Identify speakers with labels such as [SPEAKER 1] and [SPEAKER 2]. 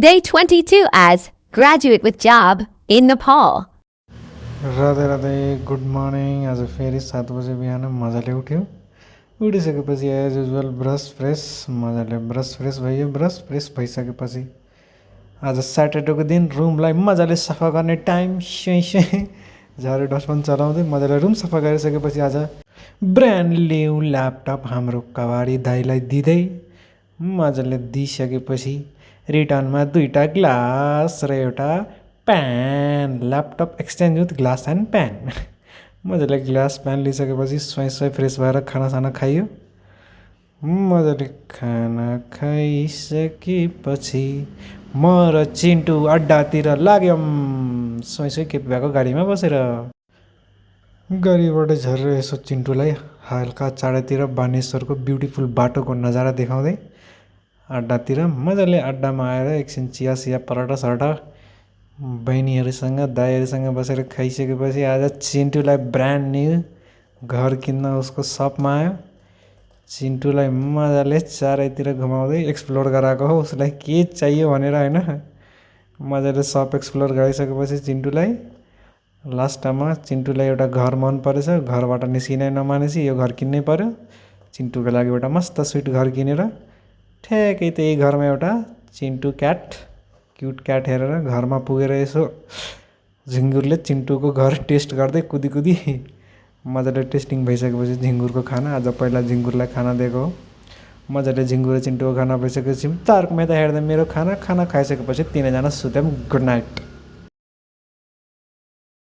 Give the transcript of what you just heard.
[SPEAKER 1] Day 22 as graduate with job in Nepal.
[SPEAKER 2] Radhe Radhe good morning. आज फेरि 7 बजे बिहान मजाले उठ्यो। उठिसकेपछि एज युजुअल ब्रस फ्रेस मजाले ब्रस फ्रेस भयो। ब्रस फ्रेस भइसकेपछि आज स्याटरडेको दिन रुमलाई मजाले सफा गर्ने टाइम। झाडु डस्टबिन चलाउँदै मजाले रुम सफा गरिसकेपछि आज ब्रान्ड न्यू ल्यापटप हाम्रो कवाडी दाइलाई दिँदै मजाले दिइसकेपछि रिटर्नमा 2टा ग्लास र एउटा PAN, laptop exchange with glass and PAN. मजाले ग्लास प्यान लिइसकेपछि स्वयं फ्रेस भएर खानासाना खाइयो। मजाले खाना खाइसकेपछि म र चिन्टु अड्डातिर लाग्यौँ स्वयं केपी भएको गाडीमा बसेर। गाडीबाट झरेर यसो चिन्टुलाई हल्का चाँडैतिर बानेश्वरको ब्युटिफुल बाटोको नजारा देखाउँदै अड्डातिर मजाले अड्डामा आएर एकछिन चिया पराठा सराठा बहिनीहरूसँग दाइहरूसँग बसेर खाइसकेपछि आज चिन्टुलाई ब्रान्ड न्यू घर किन्न उसको सपमा आयो। चिन्टुलाई मजाले चारैतिर घुमाउँदै एक्सप्लोर गराएको हो। उसलाई के चाहियो भनेर होइन, मजाले सप एक्सप्लोर गरिसकेपछि चिन्टुलाई लास्टमा चिन्टुलाई एउटा घर मन परेछ। घरबाट निस्किनै नमानेपछि यो घर किन्नै पर्यो। चिन्टुको लागि एउटा मस्त स्विट घर किनेर ठ्याक्कै त्यही घरमा एउटा चिन्टु क्याट क्युट क्याट हेरेर घरमा पुगेर यसो झिङ्गुरले चिन्टुको घर टेस्ट गर्दै कुदी मजाले टेस्टिङ भइसकेपछि झिङ्गुरको खाना आज पहिला झिङ्गुरलाई खाना दिएको हो। मजाले झिङ्गुर र चिन्टुको खाना भइसकेपछि तारक मेहता हेर्दै मेरो खाना खाइसकेपछि 3जना सुत्यौँ। Good night.